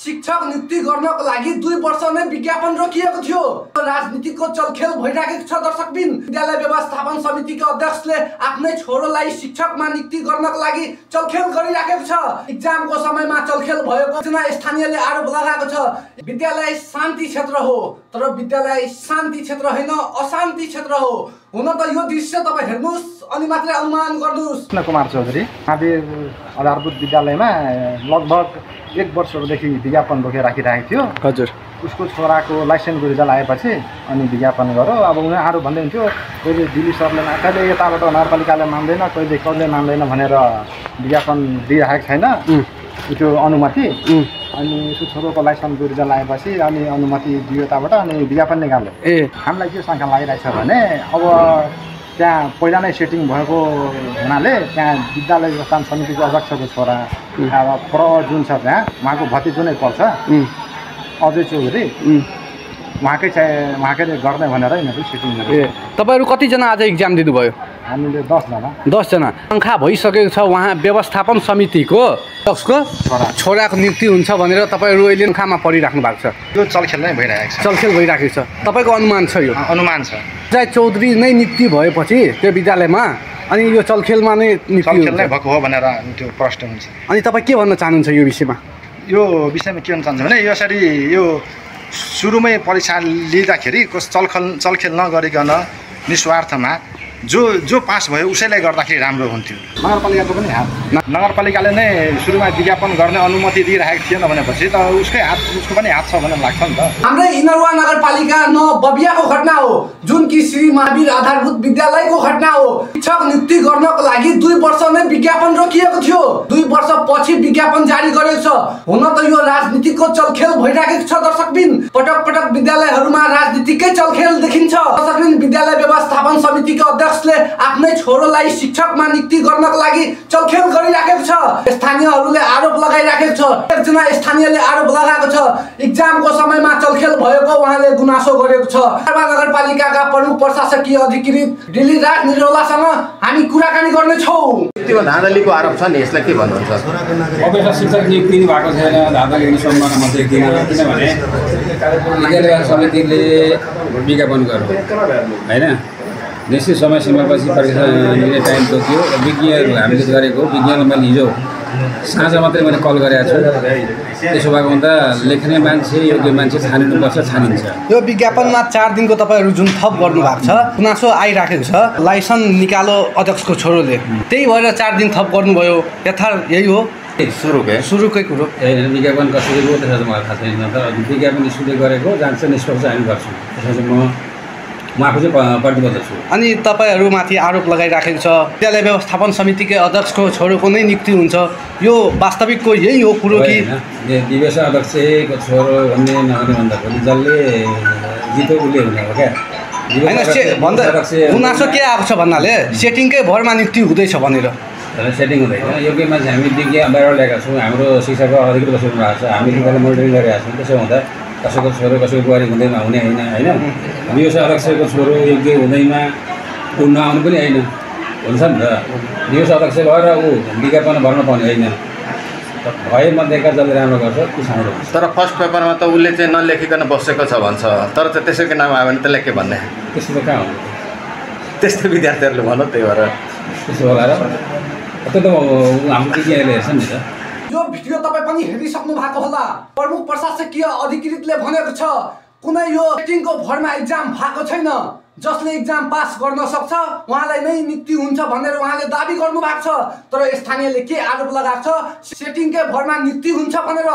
शिक्षक नियुक्ति गर्नको लागि 2 वर्ष नै विज्ञापन रोकिएको थियो। राजनीतिको चलखेल भइरहेको छ। दर्शकबिन, विद्यालय व्यवस्थापन समितिको अध्यक्षले आफ्नै छोरोलाई शिक्षकमा नियुक्ति गर्नको लागि चलखेल गरिराखेको छ। एक्जामको समयमा चलखेल भएको स्थानीयले आरोप लगाएको छ। विद्यालय शान्ति क्षेत्र हो, तर विद्यालय शान्ति क्षेत्र होइन, अशान्ति क्षेत्र हो। हुन त यो दृश्य तपाईँ हेर्नुहोस् अनि मात्रै अनुमान गर्नुहोस्। कृष्ण कुमार चौधरी आदि आधारभूत विद्यालयमा लगभग 1 वर्षदेखि विज्ञापन रोकेर राखिरहेको थियो। हजुर, उसको छोराको लाइसेन्सको रिजल्ट आएपछि अनि विज्ञापन गर्यो। अब उनीहरू भन्दै हुन्थ्यो कहिले दिल्ली सरले कहिले यताबाट नगरपालिकाले मान्दैन, कहिले कसले मान्दैन भनेर विज्ञापन दिइरहेको छैन त्यो अनुमति। अनि उसको छोरोको लाइसेन्सको रिजल्ट आएपछि अनि अनुमति दियो यताबाट अनि विज्ञापन निकाल्यो। हामीलाई के शङ्का लागिरहेछ भने अब त्यहाँ पहिला नै सेटिङ भएको हुनाले त्यहाँ विद्यालय व्यवस्थापन समितिको अध्यक्षको छोरा अब जुन छ त्यहाँ उहाँको भतिजो नै पर्छ अजय चौधरी, उहाँकै गर्ने भनेर यिनीहरू सिटिङ गरेको। तपाईँहरू कतिजना आज इक्जाम दिनुभयो? हामीले 10 जना सङ्ख्या भइसकेको छ। उहाँ व्यवस्थापन समितिको अध्यक्षको छोराको नियुक्ति हुन्छ भनेर तपाईँहरू अहिले सङ्ख्यामा परिराख्नु भएको छ। यो चलखेल नै भइरहेको छ। चलखेल भइरहेको छ। तपाईँको अनुमान छ? यो अनुमान छ अजय चौधरी नै नियुक्ति भएपछि त्यो विद्यालयमा अनि यो चलखेलमा नै नियुक्ति भएको हो भनेर त्यो प्रश्न हुन्छ। अनि तपाईँ के भन्न चाहनुहुन्छ यो विषयमा? यो विषयमा के भन्न चाहन्छु भने यसरी यो सुरुमै परीक्षा लिँदाखेरि चलखेल नगरिकन निस्वार्थमा जो पास भयो उसैलाई गर्दाखेरि राम्रो हुन्थ्यो। नगरपालिकाको पनि हात, नगरपालिकाले नै सुरुमा विज्ञापन गर्ने अनुमति दिइरहेको थिएन भनेपछि त उसको पनि हात छ भन्ने लाग्छ नि त। हाम्रै इनरवा नगरपालिका न बबियाको घटना हो, जुन कि श्री महावीर आधारभूत विद्यालयको घटना हो। शिक्षक नियुक्ति गर्नको लागि 2 वर्ष नै विज्ञापन रोकिएको थियो। 2 वर्ष पछि विज्ञापन जारी गरेको छ। हुन त यो राजनीतिको चलखेल भइरहेको छ। दर्शकबिन, पटक पटक विद्यालयहरूमा राजनीतिकै चलखेल देखिन्छ। दर्शकबिन, विद्यालय व्यवस्थापन समितिको अध्यक्षले आफ्नै छोरोलाई शिक्षकमा नियुक्ति गर्नको लागि चलखेल गरिराखेको छ। स्थानीयहरूले आरोप लगाइराखेको छ। एकजना स्थानीयले आरोप लगाएको छ एक्जामको समयमा चलखेल भएको उहाँले गुनासो गरेको छ। नगरपालिकाका प्रमुख प्रशासकीय अधिकृत दिल्ली राज निरौलासँग हामी कुराकानी गर्नेछौँ। त्यो धाँधलीको आरोप छ नि, यसलाई के भन्नुहुन्छ? अवश्य शिक्षक नियुक्ति भएको छैन, धाँधली सम्मान म देख्दिनँ। किनभने विद्यालय समितिले विज्ञापन गर्यो होइन, निश्चित समय सीमापछि परीक्षा लिने टाइम तोक्यो। विज्ञहरू हामीले गरेको विज्ञान मैले हिजो साँझ मात्रै मैले कल गरेको छु। त्यसो भएको हुँदा लेख्ने मान्छे, योग्य मान्छे छानिनुपर्छ, छानिन्छ। यो विज्ञापनमा 4 दिनको तपाईँहरू जुन थप गर्नुभएको छ, गुनासो आइराखेको छ लाइसेन्स निकालो अध्यक्षको छोरोले, त्यही भएर 4 दिन थप गर्नुभयो। यथार्थ यही हो? सुरुकै कुरो विज्ञापन कसरी हो त्यसमा चाहिँ मलाई थाहा छैन। तर विज्ञापन स्कुलले गरेको जान्छ निष्पक्ष हामी गर्छौँ। त्यसमा चाहिँ म आफू चाहिँ प्रतिबद्ध छु। अनि तपाईँहरूमाथि आरोप लगाइराखेको छ विद्यालय व्यवस्थापन समितिकै अध्यक्षको छोरोको नै नियुक्ति हुन्छ। यो वास्तविकको यही हो कुरो कि दिवेश अध्यक्षको छोरो भन्ने नहुने भन्दाखेरि जसले जितो उसले हुने हो क्या? होइन, गुनासो के आएको छ भन्नाले सेटिङकै भरमा नियुक्ति हुँदैछ भनेर। सेटिङ हुँदैन। योग्य मान्छे हामी विज्ञ बाहिर ल्याएका छौँ। हाम्रो शिक्षाको अधिकृत बसिरहनु भएको छ। हामी लिएर मोनिटरिङ गरिरहेका छौँ। त्यसो हुँदा कसैको छोरो कसैको बुहारी हुँदैमा हुने होइन होइन। दिवस अध्यक्षको छोरो योग्य हुँदैमा ऊ नआउनु पनि होइन, हुन्छ नि त। दिवस अध्यक्ष भएर ऊ विज्ञापन भर्न पाउने होइन। भएमध्येका जसले राम्रो गर्छ त्यो सानो हुन्छ। तर फर्स्ट पेपरमा त उसले चाहिँ नलेखिकन बसेको छ भन्छ, तर चाहिँ त्यसैको नाम आयो भने त्यसलाई के भन्ने? त्यस्तो त कहाँ हुन्छ? त्यस्तै विद्यार्थीहरूले भन्नु, त्यही भएर त्यसो होला र। त्यो त हाम्रो विज्ञहरूले हेर्छ नि त। यो भिडियो तपाईँ पनि हेरिसक्नु भएको होला। प्रमुख प्रशासकीय अधिकृतले भनेको छ कुनै यो सेटिङको भरमा एक्जाम भएको छैन। जसले एक्जाम पास गर्न सक्छ उहाँलाई नै नियुक्ति हुन्छ भनेर उहाँले दाबी गर्नु भएको छ। तर स्थानीयले के आरोप लगाएको छ? सेटिङकै भरमा नियुक्ति हुन्छ भनेर।